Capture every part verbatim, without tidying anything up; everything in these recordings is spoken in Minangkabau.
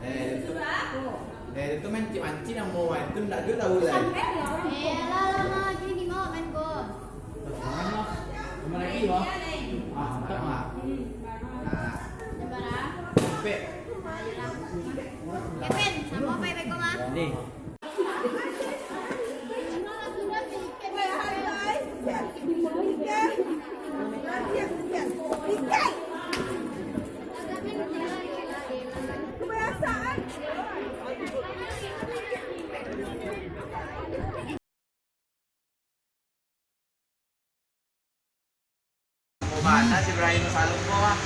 Eh, itu, eh, itu mancing-mancing namo, itu ndak juo tahu lai. Eh, alah, alah, Ma, kini di bawah main ko. Rumah lagi, Ma. Ah, mantap, Ma. Nah. Sampai. Kevin, samo apo beko, Ma? Ni. Bana si Ibrahim Salum ko, ah.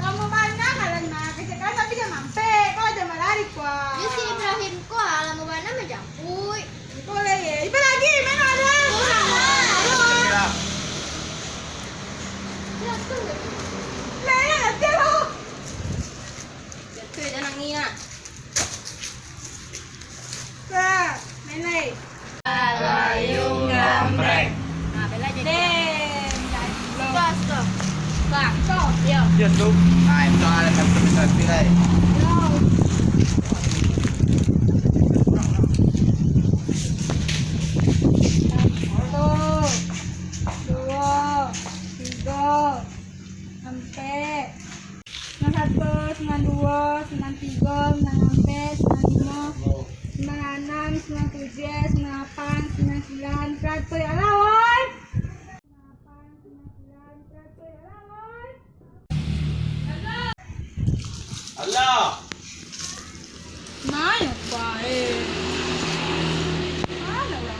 Lamo bana malam nah, kecek kan tapi jan mampek, kok jan malari ko, ah. Yo si Ibrahim ko, ah, lamo bana manjapuik. Ko lai, eh. Ipa lagi, main ada. Kurang, ah. Siap. Siap tu. Lah, lah, siap, oh. Jatuh je nangis, ah. Sa, main lai. Alayung gambreng. Nah, bela je. Deh, gas. Gas tu. Gas. Yo. Yo, tu. Nah, itu ada satu minta pilih. Yo. Satu, dua, tiga, ampek. Sembilan satu, sembilan dua, sembilan tiga, sembilan ampek, sembilan lima, sembilan anam, sembilan tujuh, sembilan lapan, sembilan sembilan, seratus. Alah, woi. Sembilan lapan, sembilan sembilan, seratus. Alah, woi. Alah. Nah, yo, bae. Alah, lah.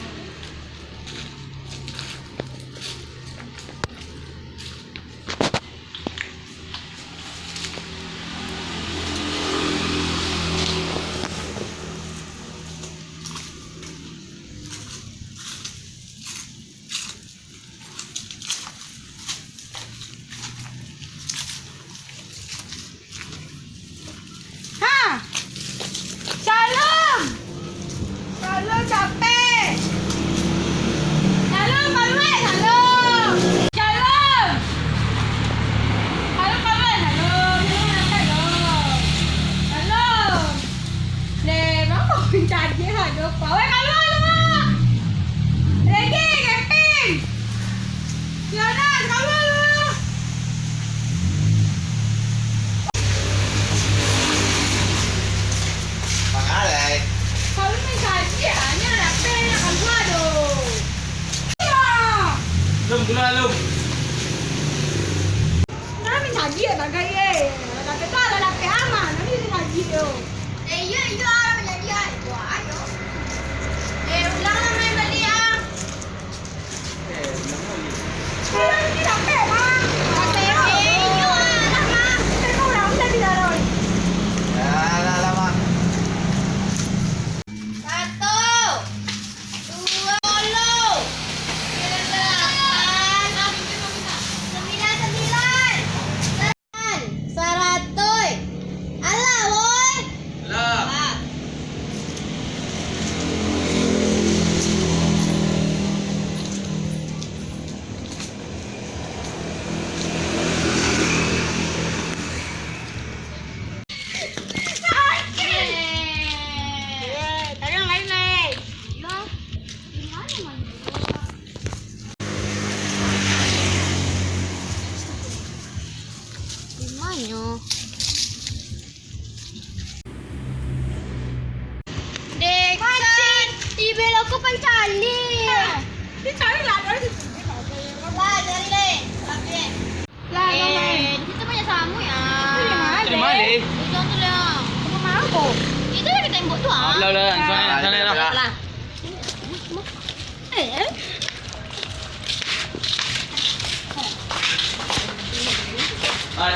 Ha! Shalom! Shalom, capek! Shalom, kaluar, Shalom! Shalom! Shalom, kaluar, Shalom! Shalom, Shalom! Shalom! Leh, mama pun cari lah, lupa. Weh, kaluar lu, ah! Regi, Kevin! Yonan, kaluar lu! Mangalai. Kalau main kaji, hanya nak pen, nak kaluar tu. Lum, keluar, Lum. Nah, main kaji ya, bagai, eh. Kalau tak tegal, kalau tak aman, nanti main kaji tu. Eh, iyo, iyo, ah, main kaji, ah. Wah, ayo. Eh, ulang lah main balik, ah. Satu, dua, sepuluh, delapan,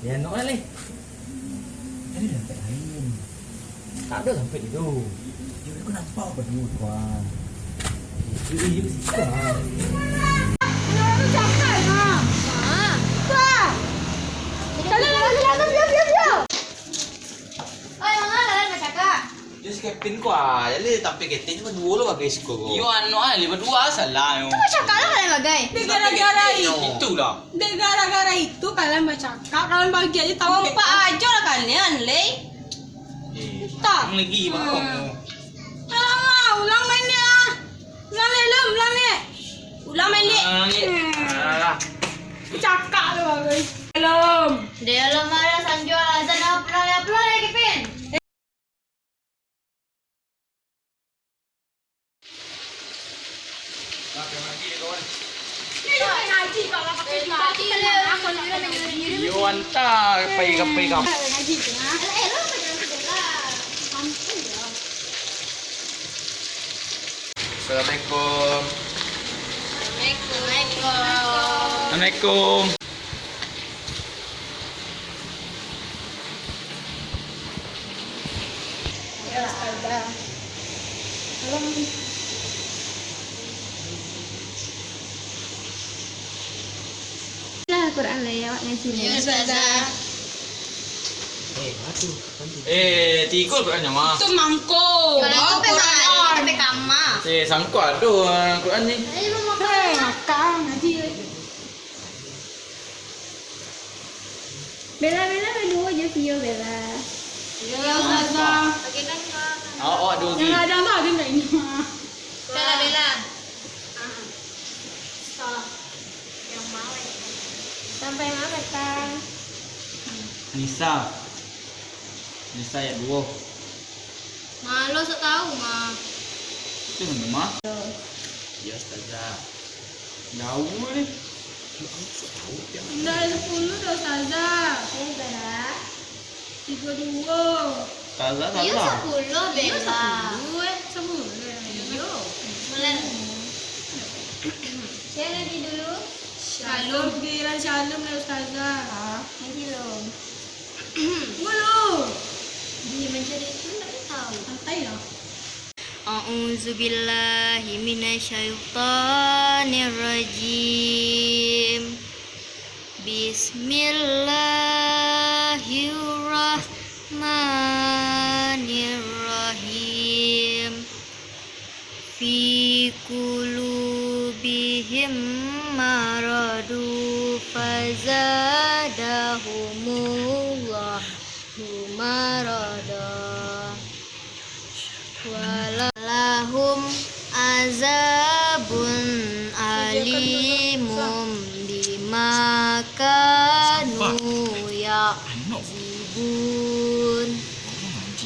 Ya, no lah, Leh. Tadi dah sampai lain. Tak ada sampai itu. Yo, aku nampak apa dulu, kawan. Yo, yo, situ, ah. Orang tu cakap, ha. Ha. Wah. Kalian lagi datang, biar, biar, biar. Oi, manga kalian bacakak? Yo, si Kevin ko, ah, jadi tampil ketek ni baduo lo bagai siko ko. Yo, anu, ah, lima dua salah, yo. Tu bacakak lah kalian bagai. Dek gara-gara itu. Itulah. Dek gara-gara itu kalian bacakak, kalian bagi aja tahu. Kompak aja lah kalian, Leh. Eh, tak. Lagi, bang. Hmm. Alah, ulang main ni lah. Ulang ni, Lum, ulang ni. Ulang main ni. Ulang ni. Hmm. Alah. Cakak tu bagus. Lum. Dia lum marah sanjo azan apa lah, apa lah, Kevin? Yo, anta, pai ka, pai ka. Assalamualaikum. Assalamualaikum. Assalamualaikum. Ya, Ustazah. Tolong. Lah, Quran lah, ya, awak ngaji ni. Ya, Ustazah. Eh, aduh, aduh. Eh, tigo Quran nyo mah. Tu mangko. Kalau itu pe mah, itu pe kama. Eh, sangko aduh, Quran ni. Eh, makan, ngaji. Bella, Bella, baduo jo Vio, Bella. Yo, Ustazah. Awak, awak duo. Yang gadang tu aden tak ingat. Bella, Bella. Ah. Sampai mana, Kang? Nisa. Nisa ayat duo. Malo sok tahu, mah. Itu nama, mah? Ya, Ustazah. Jauh ni. Indak sapuluah doh, Ustazah. Eh, bara? Tigo duo. Ustazah, iyo, salah. Sapuluah, iyo, Bella. Sapuluah, eh. Sapuluah. Iyo. Mulai. Saya ngaji dulu. Shalom, giliran Shalom lah, Ustazah. Ah, ngaji lo. Dulu. Dia mencari itu, ndak tahu. Santai lah. A'udzubillahi minasyaitonirrajim. Bismillahirrahmanirrahim. Fi qulubihim maradu fazadahumullahu marada. Walahum azabun alimum bima kanu yakzibun.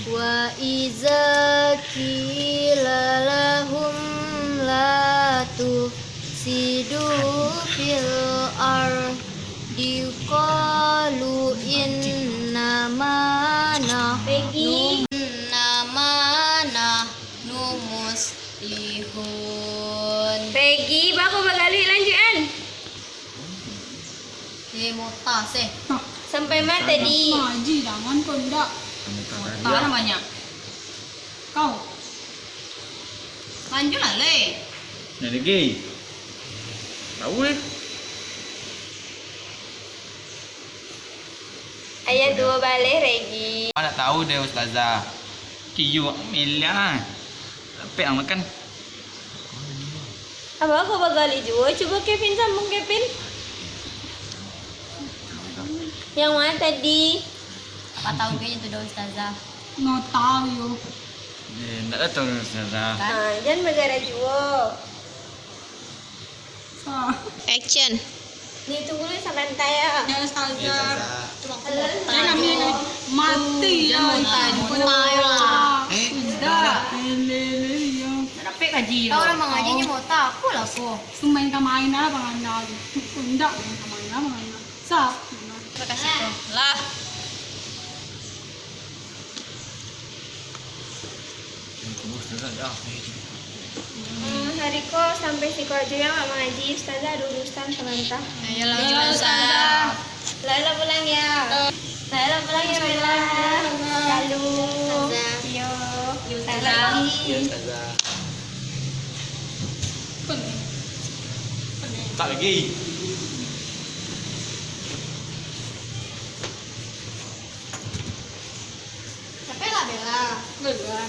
Wa iza qila lahum la tufsidu fil ardi qalu innama nahnu, innama nahnu muslihun. Pegi, baru bagaluik, lanjuik an. Eh, mota seh. Sampai ma tadi? Ngaji, jangan kau ndak. Mota banyak. Kau. Lanjuik lah, Leh. Nak lagi? Tahu, Leh. Ayah duo baleh, Regi. Awak ndak tahu deh, Ustazah. Kiyuak miliak. Lapek ang makan. Abah kok bagali juo? Cubo Kevin sambung, Kevin. Yang mana tadi? Apa tahu kayaknya tu dah ustazah. No tahu yo. Eh, ndak datang ustazah. Ah, jangan bagara juo. Action. Ni tunggu dulu sabanta ya. Ya, ustazah. Halo. Jangan mati ya. Jangan mati. Mati lah. Eh, sudah. Eleh, eleh, ya. Nak dapik kaji. Tahu lah mangaji ni mota. Aku lah ko. Sumain ka main lah banganda. Ndak main ka main lah banganda. Sap. Terima kasih ko. Lah. Eh, hari ko sampai siko ajo ya, Mak Mangaji. Ustazah ada urusan sabanta. Ayolah, ustazah. Lalu pulang ya. Lalu pulang ya, Bella. Lalu. Ustazah. Yo. Yo, ustazah. Ustazah. Tak lagi. Capek lah, Bella. Bella.